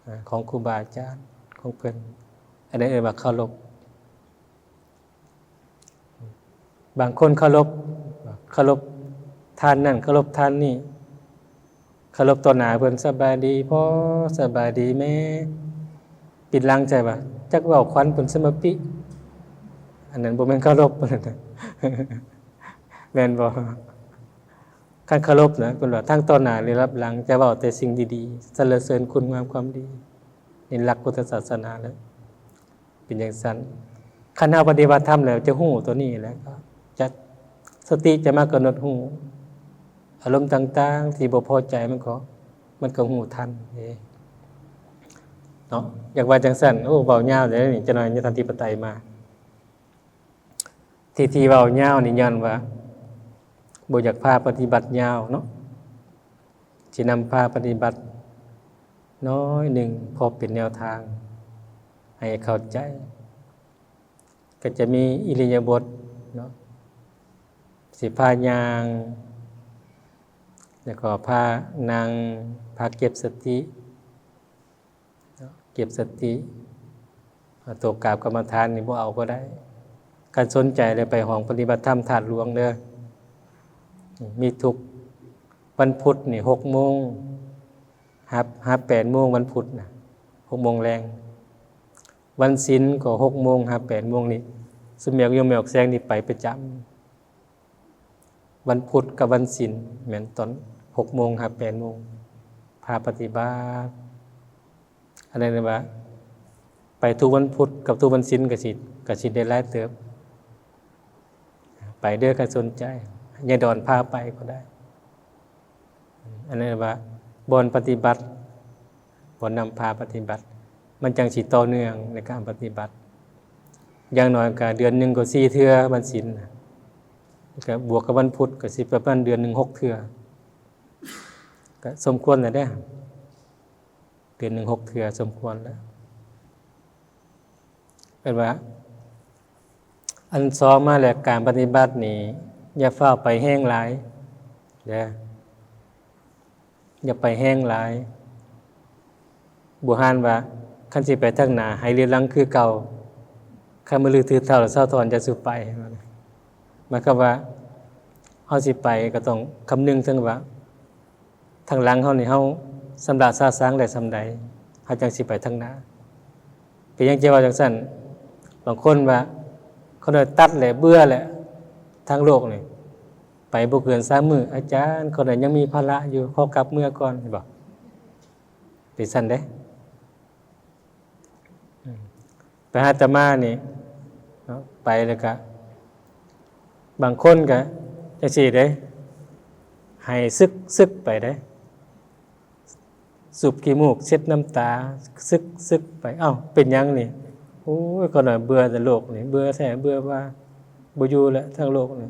ອາ ຂອງຄູບາອາຈານຂອງເພິ່ນ, ອັນນັ້ນເອີ້ນວ່າເຄົາລົບ. ບາງຄົນເຄົາລົບ ເຄົາລົບທ່ານນັ້ນ ເຄົາລົບທ່ານນີ້ ເຄົາລົບຕໍ່ໜ້າເພິ່ນ ສະບາຍດີພໍ່ ສະບາຍດີແມ່ ປິດຫຼັງໃສ່ວ່າ ຈັກເວົ້າຂວັນເພິ່ນສະມາປິ. ອັນນັ້ນບໍ່ແມ່ນເຄົາລົບ ແມ່ນບໍ່? ຄັນເຄົາລົບນະ ເພິ່ນວ່າທັງຕໍ່ໜ້າ ແລະ ລັບຫຼັງ ຈະເວົ້າແຕ່ສິ່ງດີໆ ສັນລະເສີນຄຸນງາມຄວາມດີ ນີ້ຫຼັກພຸດທະສາສະໜາເລີຍ. ເປັນຈັ່ງຊັ້ນ ຄັນເຮົາປະຕິບັດທຳແລ້ວຈະຮູ້ຕົວນີ້ແຫຼະ ກໍຈະ ສະຕິຈະມາກຳນົດຮູ້ ອາລົມຕ່າງໆທີ່ບໍ່ພໍໃຈ ມັນກໍ ມັນກໍຮູ້ທັນເດ້ເນາະ. ຢາກວ່າຈັ່ງຊັ້ນ ໂອ້ ເວົ້າຍາວແລ້ວນີ້ ຈັກໜ້ອຍຍາທ່ານທິປະໄຕມາ. ທີ່ ທີ່ເວົ້າຍາວນີ້ຍ້ອນວ່າບໍ່ຢາກພາປະຕິບັດຍາວເນາະ, ຊິນຳພາປະຕິບັດໜ້ອຍໜຶ່ງ ພໍເປັນແນວທາງໃຫ້ເຂົ້າໃຈ. ກໍຈະມີອິລິຍາບົດເນາະ ຊິພາຍ່າງ ແລ້ວກໍພານັ່ງ ພາເກັບສະຕິ ເກັບສະຕິ. ໂຕກາບກຳມະຖານນີ້ບໍ່ເອົາກໍໄດ້. ຄັນສົນໃຈແລ້ວໄປຫ້ອງປະຕິບັດທຳທາດຫຼວງເດີ. ມີທຸກວັນພຸດນີ້ ຫົກໂມງ ຫາ ຫາແປດໂມງ ວັນພຸດນະ ຫົກໂມງແລງ. ວັນສິນກໍຫົກໂມງຫາແປດໂມງນີ້ ສຸມແມ່ອອກຍົມແມ່ອອກແສງນີ້ໄປປະຈຳ. ວັນພຸດກັບວັນສິນ ແມ່ນຕອນຫົກໂມງຫາແປດໂມງ ພາປະຕິບັດ. ອັນນັ້ນເອີ້ນວ່າ ໄປທຸກວັນພຸດກັບທຸກວັນສິນ ກໍຊິ ກໍຊິໄດ້ຫຼາຍເຕີບ. ໄປເດີ ຄັນສົນໃຈ ຍາຍດອນພາໄປກໍໄດ້. ອັນນັ້ນວ່າບ່ອນປະຕິບັດ ບ່ອນນຳພາປະຕິບັດ ມັນຈັ່ງຊິຕໍ່ເນື່ອງໃນການປະຕິບັດ. ຢ່າງໜ້ອຍກໍເດືອນໜຶ່ງກໍສີ່ເທື່ອວັນສິນ ແລ້ວກໍບວກກັບວັນພຸດ ກໍຊິປະມານເດືອນໜຶ່ງຫົກເທື່ອ ກໍສົມຄວນແລ້ວເດ້. ເດືອນໜຶ່ງຫົກເທື່ອສົມຄວນແລ້ວ. ເອີ້ນວ່າ ອັນສອງມາແລ້ວ ການປະຕິບັດນີ້ ຢ່າຟ້າວໄປແຮງຫຼາຍເດີ ຢ່າໄປແຮງຫຼາຍ. ບູຮານວ່າ ຄັນຊິໄປທາງໜ້າ ໃຫ້ລືດຫຼັງຄືເກົ່າ, ຄັນມາລືຖືເທົ້າແລ້ວ ສາວທອນ ຢ່າສູ່ໄປ. ໝາຍຄວາມວ່າ ເຮົາຊິໄປກໍຕ້ອງຄຳນຶງເຖິງວ່າ ທາງຫຼັງເຮົານີ້ ເຮົາຊຳລະສະສາງໄດ້ສ່ຳໃດ ເຮົາຈັ່ງຊິໄປທາງໜ້າ. ເປັນຫຍັງຈຶ່ງເວົ້າຈັ່ງຊັ້ນ? ບາງຄົນວ່າ ຂ້ານ້ອຍຕັດແຫຼະ ເບື່ອແຫຼະ ທາງໂລກນີ້ ໄປບໍ່ເກີນສາມມື້ ອາຈານ ຂ້ານ້ອຍຍັງມີພາລະຢູ່ ຂໍກັບເມືອກ່ອນ ເຫັນບໍ່? ເປັນຊັ້ນເດ້. ອືມ ໄປຫາອາດຕະມານີ້ເນາະ ໄປແລ້ວກະ ບາງຄົນກະຈັ່ງຊີ້ເດ້ ໃຫ້ຊຶກໆໄປເດ້ ສູບຂີ້ມູກ ເຊັດນ້ຳຕາ ຊຶກໆໄປ. ເອົ້າ ເປັນຫຍັງນີ້? ໂອ້ຍ ຂ້ານ້ອຍເບື່ອແຕ່ໂລກນີ້ ເບື່ອແທ້ເບື່ອວ່າ ບໍ່ຢູ່ແລ້ວທາງໂລກນີ້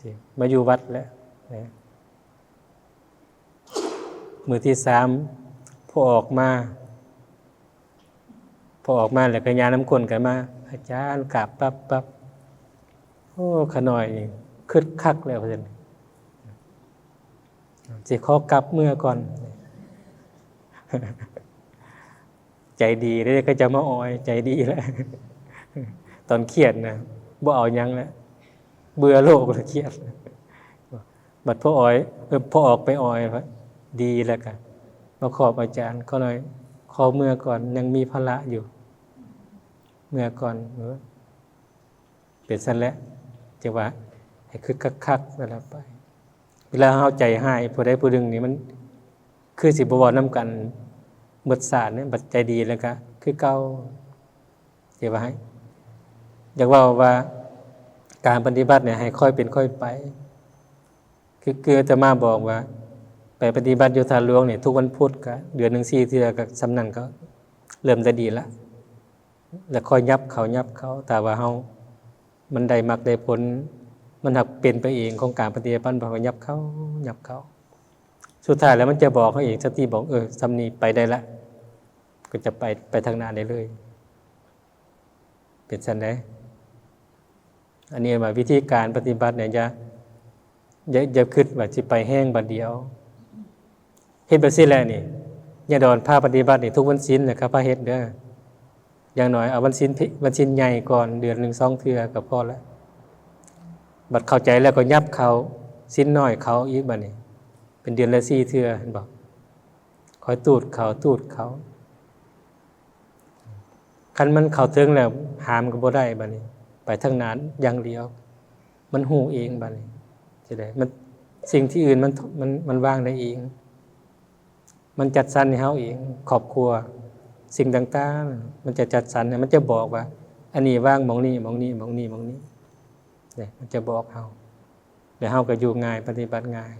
ຊິມາຢູ່ວັດແລ້ວນະ. ມື້ທີສາມ ພໍອອກມາ ພໍອອກມາແລ້ວກໍຍ່າງນຳກົ້ນກັນມາ ອາຈານກາບປັບໆ ໂອ້ ຂະນ້ອຍນີ້ຄຶກຄັກແລ້ວ ວ່າຊັ້ນ ຊິຂໍກັບເມືອກ່ອນ. ໃຈດີເດ້ ເຂົາເຈົ້າມາອອຍ ໃຈດີແຫຼະ. ຕອນຄຽດນະ ບໍ່ເອົາຫຍັງແລ້ວ ເບື່ອໂລກແລ້ວ ຄຽດ. ບັດພໍອອຍ ເອີ ພໍອອກໄປອອຍ ດີແລ້ວກະມາຂອບອາຈານ ຂໍໜ້ອຍ ຂໍເມືອກ່ອນ ຍັງມີພາລະຢູ່ ເມືອກ່ອນ. ເອີ ເປັນຊັ້ນແຫຼະ ຈັ່ງວ່າໃຫ້ຄຶກຄັກໆ ນັ້ນລະໄປ. ເວລາເຮົາໃຈຮ້າຍຜູ້ໃດຜູ້ໜຶ່ງນີ້ ມັນຄືຊິບໍ່ເວົ້ານຳກັນໝົດຊາດເດ້. ບັດໃຈດີແລ້ວກະຄືເກົ່າ. ຊິວ່າໃຫ້ ຢາກເວົ້າວ່າການປະຕິບັດນີ້ໃຫ້ຄ່ອຍເປັນຄ່ອຍໄປ. ຄື ຄືອາດຕະມາບອກວ່າ ໄປປະຕິບັດຢູ່ທາດຫຼວງນີ້ ທຸກວັນພຸດ ກະເດືອນໜຶ່ງສີ່ເທື່ອ ກະສ່ຳນັ້ນ ກະເລີ່ມໄດ້ດີລະ ແລ້ວຄ່ອຍຫຍັບເຂົ້າ ຫຍັບເຂົ້າ. ຖ້າວ່າເຮົາ ມັນໄດ້ມັກໄດ້ຜົນ ມັນຫາກເປັນໄປເອງຂອງການປະຕິບັດ ເຮົາກໍຫຍັບເຂົ້າ ຫຍັບເຂົ້າ. ສຸດທ້າຍແລ້ວມັນຈະບອກເຮົາເອງ ສະຕິບອກ ເອີ ສ່ຳນີ້ໄປໄດ້ລະ ກໍຈະໄປ ໄປທາງໜ້າໄດ້ເລີຍ. ເປັນຊັ້ນໃດ. ອັນນີ້ວ່າວິທີການປະຕິບັດນີ້ ຢ່າ ຢ່າ ຢ່າຄິດວ່າຊິໄປແຮງບາດດຽວ. ເຮັດແບບຊີ້ແຫຼະນີ້ ຍາດອນພາປະຕິບັດນີ້ທຸກວັນສິນນະ ກໍພາເຮັດເດີ. ຢ່າງໜ້ອຍເອົາວັນສິນ ວັນສິນໃຫຍ່ກ່ອນ ເດືອນໜຶ່ງສອງເທື່ອກໍພໍລະ. ບັດເຂົ້າໃຈແລ້ວກໍຫຍັບເຂົ້າສິນນ້ອຍເຂົ້າອີກ ບາດນີ້ເປັນເດືອນລະສີ່ເທື່ອ ເຫັນບໍ່? ຄ່ອຍຕູດເຂົ້າ ຕູດເຂົ້າ. ຄັນມັນເຂົ້າເຖິງແລ້ວ ຫາມກໍບໍ່ໄດ້ ບາດນີ້ໄປທາງໜ້າຢ່າງດຽວ. ມັນຮູ້ເອງ ບາດນີ້ຊິໄດ້ ມັນ ສິ່ງທີ່ອື່ນມັນ ມັນ ມັນວາງໄດ້ເອງ. ມັນຈັດສັນໃຫ້ເຮົາເອງ ຄອບຄົວ ສິ່ງຕ່າງໆ ມັນຈະຈັດສັນໃຫ້ ມັນຈະບອກວ່າ ອັນນີ້ວາງໝ່ອງນີ້ ໝ່ອງນີ້ ໝ່ອງນີ້ ໝ່ອງນີ້ ເດ້ ມັນຈະບອກເຮົາ ແລ້ວເຮົາກໍຢູ່ງ່າຍ ປະຕິບັດງ່າຍ.